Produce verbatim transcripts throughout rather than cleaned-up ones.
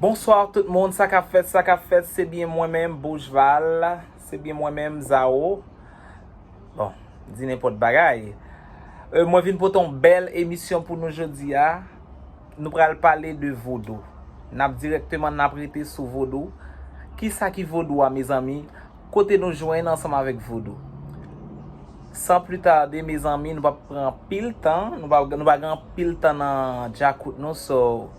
Bonswa tout moun, sa k ap fèt, sa k ap fèt, se byen mwen menm, Boujval, se byen mwen menm, Zao. Bon, di nenpòt bagay. Euh, mwen vin pote yon bèl emisyon pou nou jodi a. Nou pral pale de vodou. N ap dirèkteman, n ap rete sou vodou. Kisa ki vodou a, mezanmi? Kote nou jwenn ansanm avèk vodou? San pli tade, mezanmi, nou p ap pran anpil tan, nou pa, nou pa gen anpil tan nan djakout nou, so,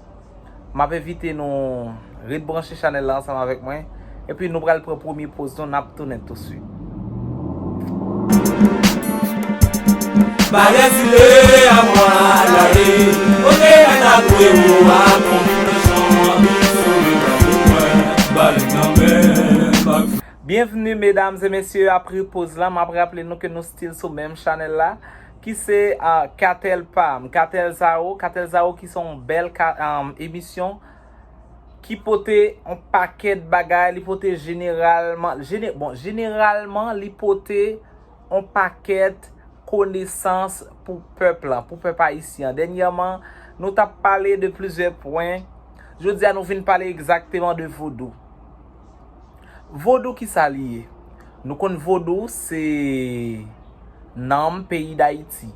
m ap envite nou ret branche chanèl la ansanm avèk mwen, epi nou pral pran premye poz nou, n ap tounen touswit. Bagay sile a mwa la e, oke, mèt a kwe ou a konfyans, anpil souri nan mwen, balèn nan men, bak Byenvni, medam e mesye, apre poz la, m ap raple nou ke nou still sou menm chanèl la, ki se, ah, Katèl pa m, Katèl Zao, Katèl Zao ki se yon bèl ka, ah, emisyon ki pote yon pakèt bagay, li pote jeneralman, jene-, bon, jeneralman, li pote yon pakèt konesans pou pèp la, pou pèp ayisyen an. Dènyèman, nou t ap pale de plizyè pwen. Jodi a, nou vin pale egzakteman de vodou. Vodou, kisa li ye? Nou konn vodou se nanm peyi Dayiti.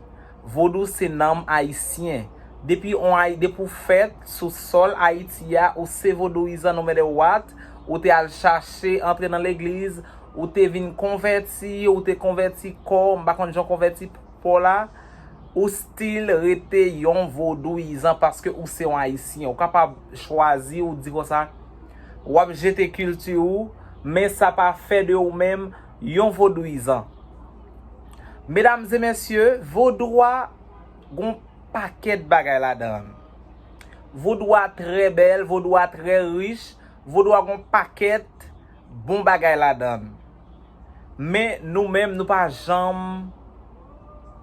Vodou se nanm ayisyen. Depi on Ay-, depi w fèt sou sòl Ayiti a, ou se vodouyizan no matter what, ou te al chache antre nan legliz, ou te vin konvèti, ou te konvèti kò w, m pa konn jan w konvèti pa w la, ou still rete yon vodouyizan paske ou se yon ayisyen. Ou kapab chwazi, ou di konsa, w ap jete kilti ou, men sa pa fè de ou menm yon vodouyizan. Medam e mesye, vodou a gon pakèt bagay ladan l. Vodou a trè bèl, vodou a trè rich, vodou a gon pakèt bon bagay ladan l. Men nou menm, nou pa janm,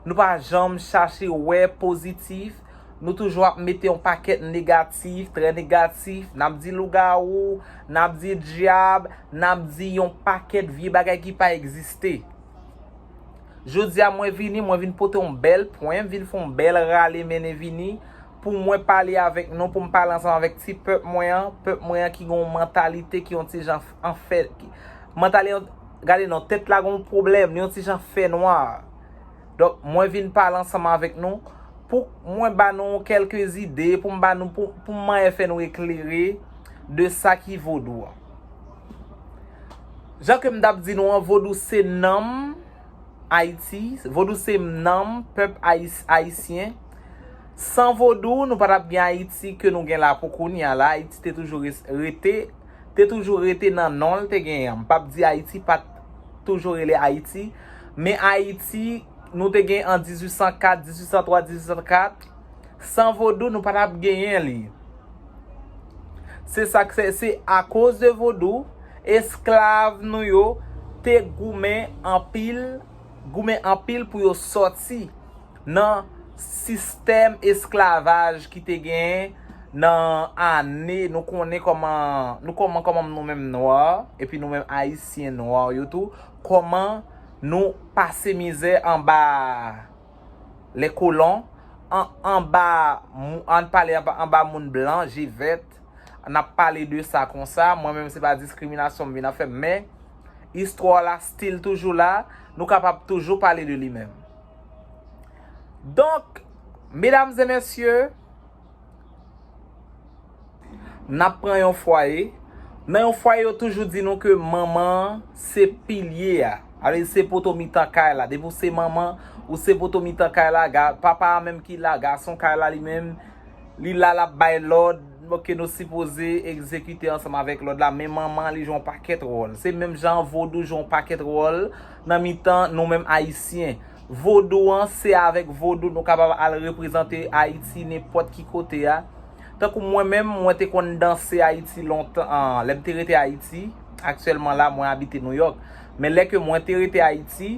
nou pa janm chache wè pozitif. Nou toujou ap mete yon pakèt negatif, trè negatif. N ap di lougawou, n ap di dyab, n ap di yon pakèt vye bagay ki pa egziste. Jodi a, mwen vini, mwen vin pote yon bèl pwen, m vin fè yon bèl rale mennen vini pou mwen pale avèk nou, pou m pale ansanm avèk ti pèp mwen an, pèp mwen an ki gen yon mantalite ki yon ti jan f-, an fè, ki, mantalite, gade non, tèt la gen yon pwoblèm, li yon ti jan fè nwa. Donk, mwen vin pale ansanm avèk nou, pou mwen ba nou kèlke ide, pou m ba nou, pou, pou mwen fè nou eklere de sa ki vodou an. Jan ke m t ap di nou an, vodou se nanm Ayiti, vodou se nanm pèp ayis-, ayisyen. San vodou, nou pa t ap gen Ayiti ke nou gen la pou kounye a la. Ayiti te toujou res-, rete, te toujou rete nan non l te genyen an. M p ap di Ayiti pa t toujou rele Ayiti, men Ayiti, nou te gen an dizuit san kat, dizuit san twa, dizuit san kat, san vodou, nou pa t ap genyen li. Se sa k fè, se akoz de vodou, esklav nou yo te goumen anpil, goumen anpil pou yo sòti nan sistèm esklavaj ki te genyen nan ane, nou konnen kòman, nou konnen kòman nou menm nwa, epi nou menm ayisyen nwa yo tou, kòman nou pase mizè anba les colons, an, anba, mou-, ann pale anba, anba moun blan, je vèt, n ap pale de sa konsa. Mwen menm, se pa diskriminasyon m vin ap fè, men istwa la still toujou la, nou kapab toujou pale de li menm. Donk, medam e mesye, n ap pran yon fwaye. Nan yon fwaye, yo toujou di nou ke manman an se pilye a. Sa vle di se poto mitan kay la. Depi w se manman, ou se poto mitan kay la, ga-, papa a menm ki la, gason kay la li menm, li la, l ap bay lòd, ke nou sipoze egzekite ansanm avèk lòd la, men manman an, li jwe yon pakèt wòl. Se menm jan vodou jwe yon pakèt wòl nan mitan nou menm ayisyen. Vodou an, se avèk vodou nou kapab al reprezante Ayiti nenpòt ki kote a. Tankou mwen menm, mwen te konn danse Ayiti lontan, an, lè m te rete Ayiti. Aktyèlman la, mwen abite Nouyòk. Men lè ke mwen te rete Ayiti,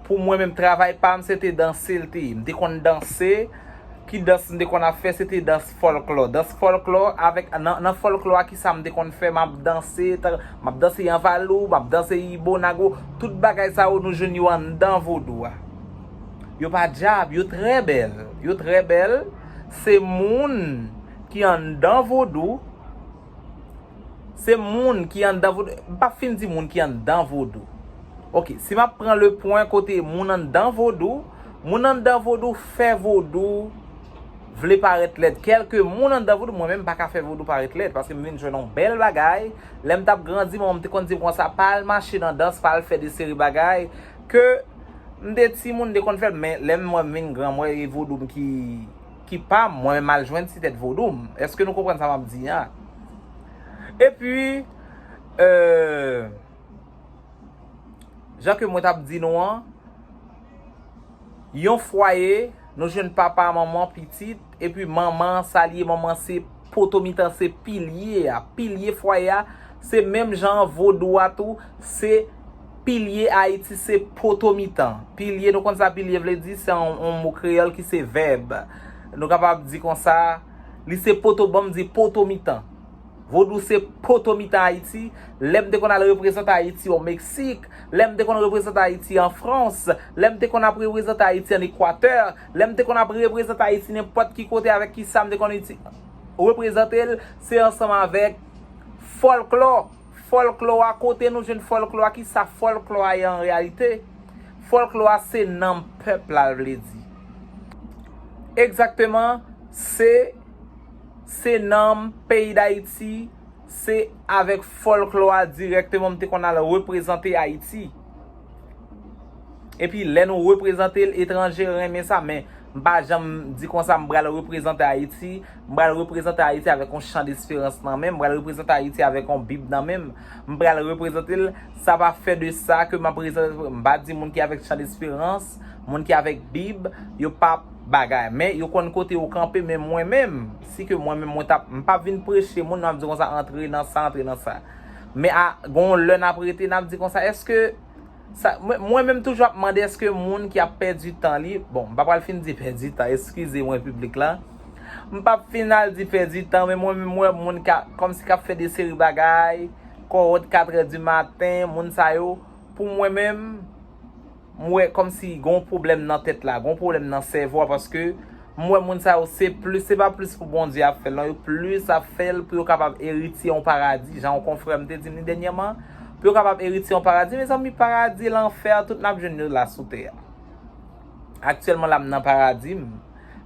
pou mwen menm, travay pa m, se te danse l te ye. M te konn danse, ki dans m te konn ap fè, se te dans fòlklò. Dans fòlklò avèk, nan, nan fòlklò a, kisa m te konn fè? M ap danse, tan, m ap danse yanvalou, m ap danse ibo, nago, tout bagay sa yo nou jwenn yo anndan vodou a. Yo pa dyab, yo trè bèl. Yo trè bèl. Se moun ki anndan vodou, se moun ki anndan vodou, m p ap fin di moun ki anndan vodou. Ok, si m ap pran le pwen kote moun anndan vodou, moun anndan vodou fè vodou vle parèt lèd. Kèlke moun anndan vodou, mwen menm m pa ka fè vodou parèt lèd, paske m vin jwenn yon bèl bagay. Lè m t ap grandi, manman m te konn di m konsa, pa al mache nan dans, pa al fè de seri bagay, ke m te timoun, m te konn fè l, men lè m wè m vin gran, m wè e vodou m ki, ki pa m, mwen menm m al jwenn ti tèt vodou m. Èske nou konprann sa m ap di a? Epi, euh, jan ke mwen t ap di nou an, yon fwaye, nou jwenn papa, manman, pitit, epi manman an sa l ye, manman se poto mitan, se pilye a, pilye fwaye a, se menm jan vodou a tou, se pilye Ayiti, se poto mitan. Pilye, nou konn sa pilye vle di, se yon, yon mo kreyòl ki se vèb. Nou kapab di konsa, li se poto, ban m di poto mitan. Vodou se poto mitan Ayiti. Lè m te konn al reprezante Ayiti o Meksik, lè m te konn reprezante Ayiti an Frans, lè m te konn ap reprezante Ayiti an Ekwatè, lè m te konn ap reprezante Ayiti nenpòt ki kote avèk ki sa m te konn iti-, reprezante l, se ansanm avèk fòlklò. Fòlklò a, kote nou jwenn fòlklò a, ki sa fòlklò a ye an reyalite? Fòlklò a se nanm pèp la, l vle di. Egzakteman, se, se nanm peyi Dayiti, se avèk fòlklò a dirèkteman m te konn al reprezante Ayiti. Epi lè nou reprezante l, etranje renmen sa, men m pa janm di konsa m pral reprezante Ayiti, m pral reprezante Ayiti avèk yon chan desperans nan men m, m pral reprezante Ayiti avèk yon bib nan men m, m pral reprezante l, sa pa fè de sa ke m ap reprezante, m pa di moun ki avèk chan desperans, moun ki avèk bib, yo pa bagay, men yo konn kote yo kanpe, men mwen menm, si ke mwen menm mwen t ap, m p ap vin preche moun, m ap di konsa antre nan sa, antre nan sa. Men a, gon lè n ap rete, n ap di konsa, èske sa, mwen, mwen menm toujou ap mande èske moun ki ap pèdi tan li, bon, m pa pral fin di pèdi tan, eskize mwen piblik la. M p ap fin al di pèdi tan, men mwen menm m wè moun ka, kòmsi k ap fè de seri bagay, kòwòt katrè di maten, moun sa yo, pou mwen menm, m wè kòmsi gon pwoblèm nan tèt la, gon pwoblèm nan sèvo a, paske m wè moun sa yo, se plis, se pa plis pou Bondye ap fè l, non, yo plis ap fè l pou yo kapab eritye yon paradi, jan yon konfrè m te di m li dènyèman, pou yo kapab eritye yon paradi, mezanmi, paradi, lanfè, tout n ap jwenn yo la sou tè a. Aktyèlman la, m nan paradi, m,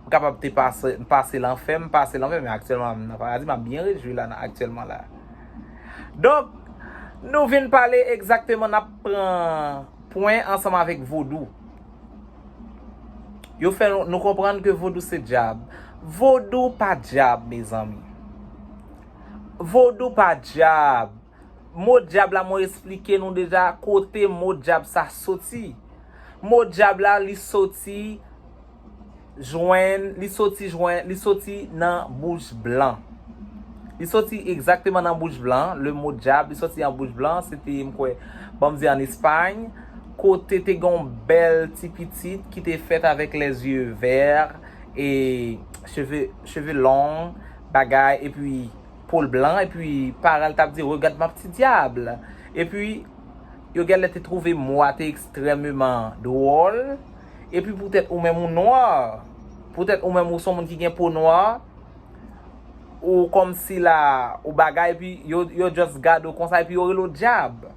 m kapab te pase, m pase lanfè, m pase lanfè, men aktyèlman la, m nan paradi, m ap byen rejwi la, nan, aktyèlman la. Donk, nou vin pale egzakteman, n ap pran pwen ansanm avèk vodou. Yo fè nou, nou konprann ke vodou se dyab. Vodou pa dyab, mezanmi. Vodou pa dyab. Mo dyab la, mwen esplike nou deja kote mo dyab sa soti. Mo dyab la, li soti jwenn, li soti jwenn, li soti nan bouch blan. Li soti egzakteman nan bouch blan. Le mo dyab, li soti nan bouch blan, se te, m kwè, ban m di an Espay, kote te gen yon bèl ti pitit ki te fèt avèk les yeux verts e cheve, cheve long, bagay, epi po l blan, epi paran l t ap di, "Regarde ma petite diable." Epi, yo genlè te twouve mo a te ekstrèmeman dwòl. Epi poutèt ou menm ou nwa, poutèt ou menm ou se yon moun ki gen po nwa, ou kòmsi la, ou bagay, epi yo, yo just gade w konsa, epi yo rele w dyab.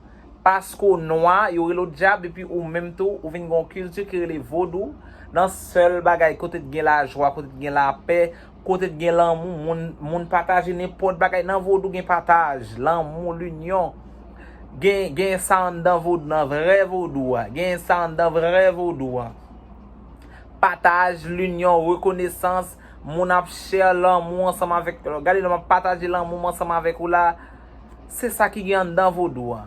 Paske w nwa, yo rele w dyab, epi ou menm tou, ou vin gen yon kilti ki rele vodou. Nan sèl bagay, kote t gen lajwa, kote t gen lapè, kote t gen lanmou, moun, moun pataje nenpòt bagay. Nan vodou gen pataj, lanmou, linyon. Gen, gen sa anndan vodou, nan vrè vodou a. Gen sa anndan vrè vodou a. Pataj, linyon, rekonesans, moun ap share lanmou ansanm avèk, gade lè m ap pataje lanmou m ansanm avèk ou la, se sa ki gen anndan vodou a.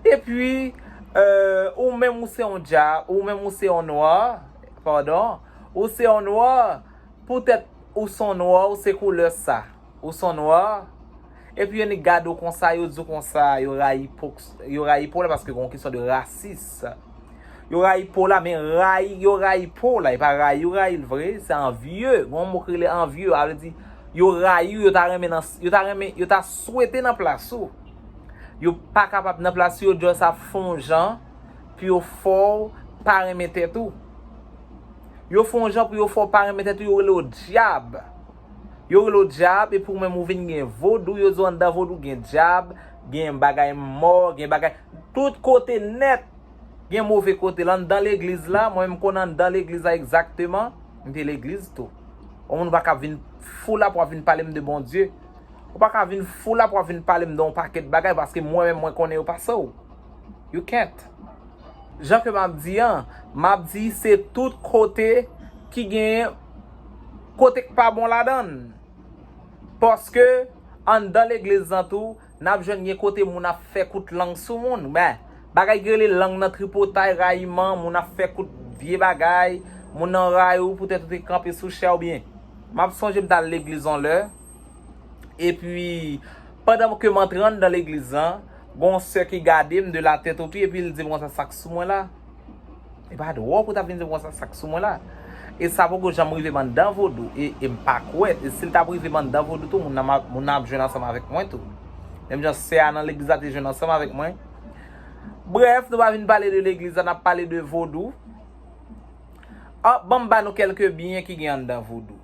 Epi, euh, ou menm ou se yon dya, ou menm ou se yon nwa, padon, ou se yon nwa, poutèt ou se yon nwa, ou se koulè sa, ou se yon nwa, epi yo ni gade w konsa, yo di w konsa, yo rayi po, yo rayi po la paske gon kesyon de rasis. Yo rayi po la, men rayi, yo rayi po la, e pa rayi, yo rayi l vre, se anvye. Gon mo ki rele anvye, a vle di, yo rayi w, yo ta renmen nan, yo ta renmen, yo ta swete nan plas ou. Yo pa kapab nan plas ou, yo just ap fè yon jan pou yo fè w pa renmen tèt ou. Yo fè yon jan pou yo fè w pa renmen tèt ou, yo rele w dyab. Yo rele w dyab, epi ou menm ou vin gen vodou, yo di w anndan vodou gen dyab, gen bagay mò, gen bagay. Tout kote nèt, gen move kote. L anndan legliz la, mwen menm m konn anndan legliz la egzakteman, m te legliz tou. Yon moun pa ka vin fou la pou w ap vin pale m de Bondye. Ou pa ka vin fou la pou w ap vin pale m de yon pakèt bagay, paske mwen menm mwen konnen yo pase w. You can't. Jan ke m ap di an, m ap di se tout kote ki gen kote k pa bon ladan l. Paske anndan legliz lan tou, n ap jwenn gen kote moun ap fè kout lang sou moun. Ben, bagay ki rele lang nan tripotay, rayiman, moun ap fè kout vye bagay, moun nan rayi w poutèt ou te kanpe sou chè oubyen. M ap sonje m t al legliz yon lè, epi pandan ke m antre anndan legliz lan, gon sè ki gade m de la tèt o pye, epi l di m konsa sa k sou mwen la. E pa dwòl pou w t ap vin di m konsa sa k sou mwen la. E sa poko janm rive m anndan vodou. E, e m pa kwè. E si l t ap rive m anndan vodou tou, moun nan m ap, moun nan ap jwenn ansanm avèk mwen tou. Menm jan sè a nan legliz la te jwenn ansanm avèk mwen. Brèf, nou pa vin pale de legliz la, n ap pale de vodou. Ah, ban m ba nou kèlke byen ki gen anndan vodou.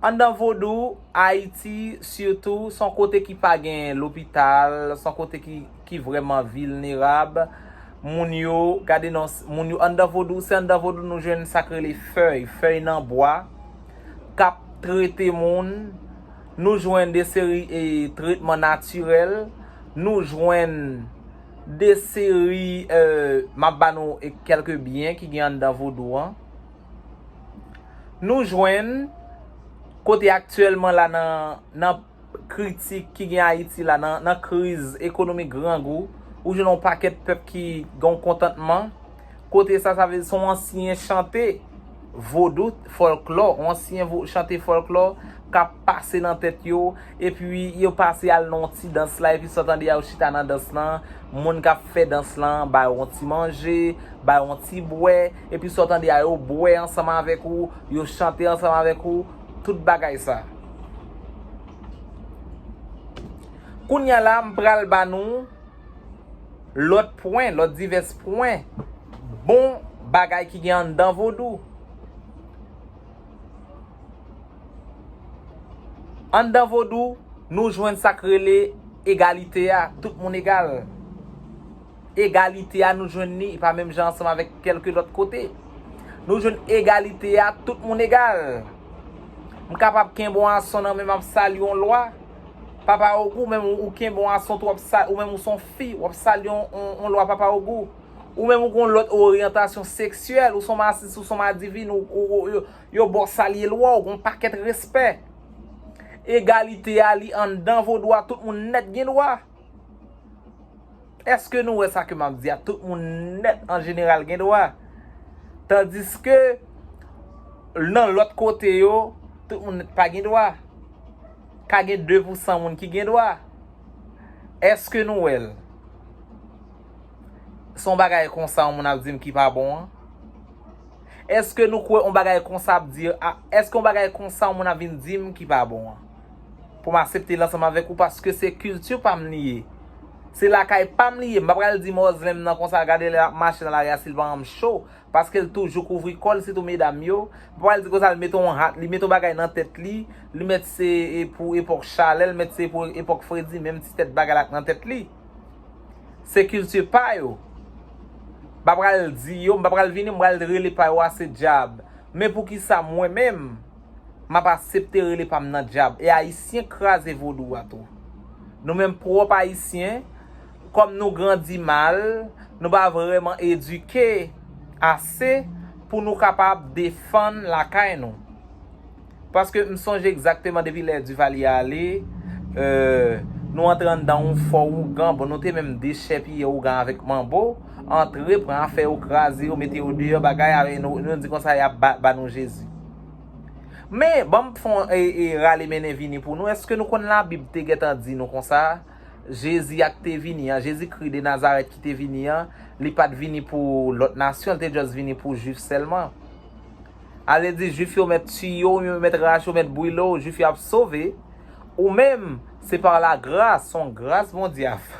Anndan vodou, Ayiti, sitou, se yon kote ki pa gen lopital, se yon kote ki, ki vrèman vilnerab. Moun yo, gade non, moun yo, anndan vodou, se anndan vodou nou jwenn sa k rele fèy, fèy nan bwa, k ap trete moun. Nou jwenn de seri, e, tretman natirèl. Nou jwenn de seri, e, m ap ba nou, e, kèlke byen ki gen anndan vodou an. Nou jwenn kote aktyèlman la nan, nan kritik ki gen Ayiti la, nan, nan kriz ekonomik grangou, ou jwenn yon pakèt pèp ki gen yon kontantman. Kote sa, sa vle di se yon ansyen chante vodou, fòlklò, yon ansyen vo-, chante fòlklò k ap pase nan tèt yo, epi yo pase al nan yon ti dans la, epi sa w tande a, yo chita nan dans lan, moun k ap fè dans lan ba yo yon ti manje, ba yo yon ti bwè, epi sa w tande a, yo bwè ansanm avèk ou, yo chante ansanm avèk ou, tout bagay sa. Kounye a la, m pral ba nou lòt pwen, lòt divès pwen, bon bagay ki gen anndan vodou. Anndan vodou, nou jwenn sa k rele egalite a, tout moun egal. Egalite a, nou jwenn li, e pa menm jan ansanm avèk kèlke lòt kote. Nou jwenn egalite a, tout moun egal. M kapab kenbe yon ason nan men m, ap salye yon lwa. Papa Ogou, menm ou kenbe yon ason tou, w ap sa-, ou menm ou se yon fi, w ap salye yon, yon, yon lwa Papa Ogou. Ou menm ou gen yon lòt oryantasyon seksyèl, ou se yon masis, ou se yon madivin, ou, ou, ou, yo, yo ba w salye lwa, ou gen yon pakèt respè. Egalite a, li anndan vodou a, tout moun nèt gen dwa. Èske nou wè sa ke m ap di a? Tout moun nèt an jeneral gen dwa. Tandiske nan lòt kote yo, tout moun nèt pa gen dwa. Ka gen de pousan moun ki gen dwa. Èske nou wè l? Se yon bagay konsa yon moun ap di m ki pa bon an? Èske nou kwè yon bagay konsa ap di, a, èske yon bagay konsa yon moun ap vin di m ki pa bon an? Pou m aksepte l ansanm avèk ou, paske se kilti pa m li ye. Se lakay pa m li ye. M pa pral di mòzlen m nan konsa, gade lè l ap mache nan lari a, si l pa janm cho, paske l toujou kouvri kò l, sitou medam yo. M pa pral di konsa, l mete yon hat, li mete yon bagay nan tèt li, li mèt se, e, pou epòk chalè, l mèt se pou epòk fredi, menm ti tèt bagay la k nan tèt li. Se kilti pa yo. M pa pral di yo, m pa pral vini, m pral rele pa yo a se dyab. Men poukisa mwen menm, m ap aksepte rele pa m nan dyab? E Ayisyen kraze vodou a tou. Nou menm pwòp Ayisyen, kòm nou grandi mal, nou pa vrèman edike ase pou nou kapab defann lakay nou. Paske m sonje egzakteman depi lè Duvalier ale, euh, nou antre anndan yon fò ougan, bon, nou te menm dechèpiye ougan avèk manbo, antre, pran afè yo, kraze yo, mete yo deyò, bagay, avè nou, nou di konsa, y ap ba, ba nou Jezi. Men, ban m fè yon, e, e, rale mennen vini pou nou. Èske nou konn Labib te gentan di nou konsa? Jezi a k te vini an, Jezikri de Nazarèt ki te vini an, li pa t vini pou lòt nasyon, li te just vini pou Jwif sèlman. Ale di Jwif yo mèt tiye w, yo mèt rache w, mèt brile w, Jwif yo ap sove. Ou menm, se pa lagras, se yon gras Bondye ap.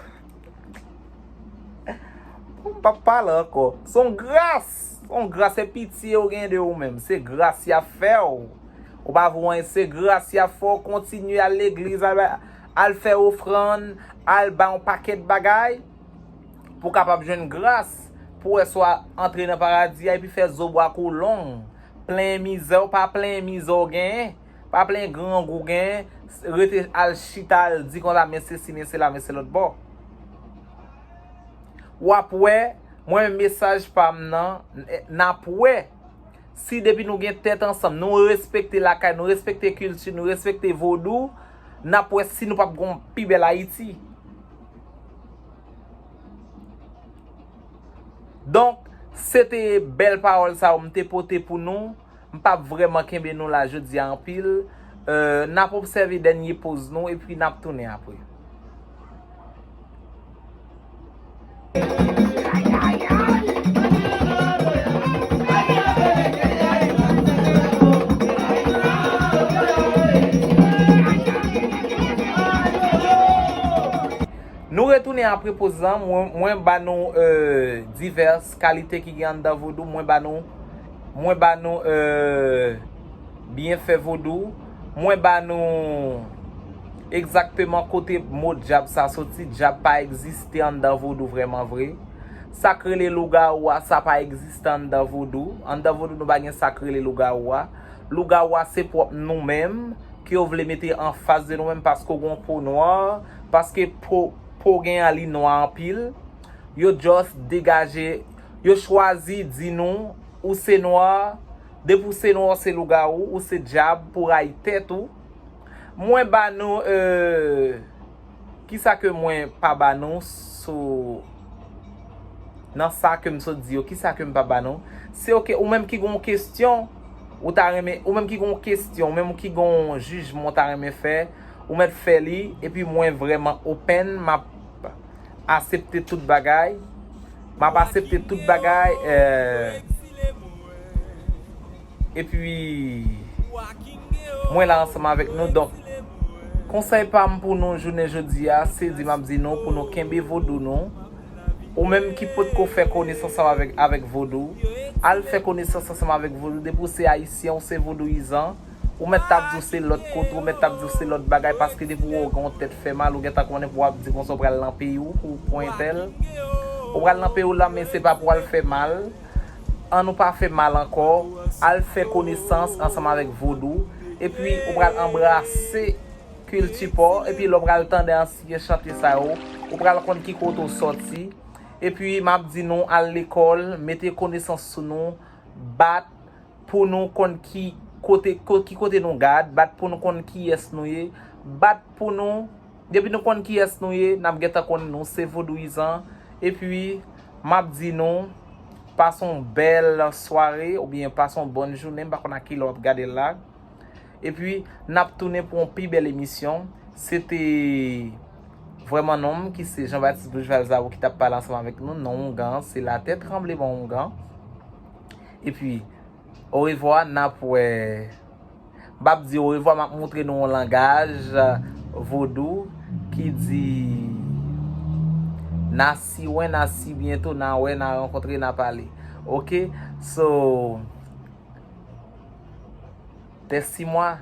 M p ap pale ankò. Se yon gras, se yon gras, se pitye yo gen de ou menm. Se gras y ap fè w. Ou pa voye anyen, se gras y ap fè w. Kontinye al legliz, al, al fè ofrann, al bay yon pakèt bagay pou w kapab jwenn gras pou w wè si w a antre nan paradi a epi fè zo bwa kou w long. Plenyen mizè w, pa plenyen mizè w genyen, pa plenyen grangou w genyen, rete al chita al di konsa men sesi, men sela, men se lòt bò. W ap wè, mwen menm mesaj pa m nan, n ap wè. Si depi nou gen tèt ansanm, nou respekte lakay, nou respekte kilti, nou respekte vodou, n ap wè si nou p ap gen yon pi bèl Ayiti. Donk, se te bèl pawòl sa yo m te pote pou nou. M p ap vrèman kenbe nou la jodi a anpil. Euh, n ap obsève dènye poz nou epi n ap tounen apre. Nou retounen apre poz lan, mwen, mwen ba nou euh, divès kalite ki gen anndan vodou, mwen ba nou, mwen ba nou euh, byenfè vodou, mwen ba nou egzakteman kote mo dyab sa soti. Dyab pa egziste anndan vodou vrèman vre. Sa k rele lougawou a, sa pa egziste anndan vodou. Anndan vodou nou pa gen sa k rele lougawou a. Lougawou a se pwòp nou menm ke yo vle mete anfas de nou menm paske w gen yon po nwa, paske po, po w genyen an li nwa anpil. Yo just degaje, yo chwazi di nou, ou se nwa, depi w se nwa, w se lougawou, ou se dyab, pou rayi tèt ou. Mwen ba nou euh, kisa ke mwen pa ba nou sou nan sa ke m sot di yo, kisa ke m pa ba nou? Se oke, ou menm ki gen yon kesyon, ou ta renmen, ou menm ki gen yon kesyon, ou menm ki gen yon jijman ou ta renmen fè, ou mèt fè li, epi mwen vrèman open, m ap asepte tout bagay, m ap asepte tout bagay, euh, epi mwen la ansanm avèk nou. Donk, konsèy pa m pou nou jounen jodi a, se di m ap di nou pou nou kenbe vodou nou. Ou menm ki potko fè konesans ansanm avèk, avèk vodou, al fè konesans ansanm avèk vodou. Depi w se ayisyen, ou se vodouyizan, ou mèt t ap di w se lòt kote, ou mèt t ap di w se lòt bagay, paske depi w wè w gen yon tèt fè mal, ou gentan konnen pou w ap di konsa w pral nan peyi w, pou w pran entèl. Ou pral nan peyi w la, men se pa pou w al fè mal. Ann nou pa fè mal ankò, al fè konesans ansanm avèk vodou, epi ou pral anbrase kilti pa w, epi lè w pral tande ansyen chante sa yo, ou pral konn ki kote w sòti, epi m ap di nou al lekòl, mete konesans sou nou, bat pou nou konn ki kote, ko-, ki kote nou gad, bat pou nou konn kiyès nou ye, bat pou nou, depi nou konn kiyès nou ye, n ap gentan konn nou se vodouyizan, epi m ap di nou, pase yon bèl sware, oubyen pase yon bòn jounen, m pa konn a kilè w ap gade l la. Epi, n ap tounen pou yon pi bèl emisyon. Se te vrèman non m ki se Jean Baptiste Bouchval Zabo ki t ap pale ansanm avèk nou. Non oungan, se latè tranbleman oungan. Epi, orevwa, n ap wè. M p ap di orevwa, m ap moutre nou yon langaj vodou ki di n a si wen, n a si byento, n a wè, n a rankontre, n a pale. Oke? So, tèsti mwa.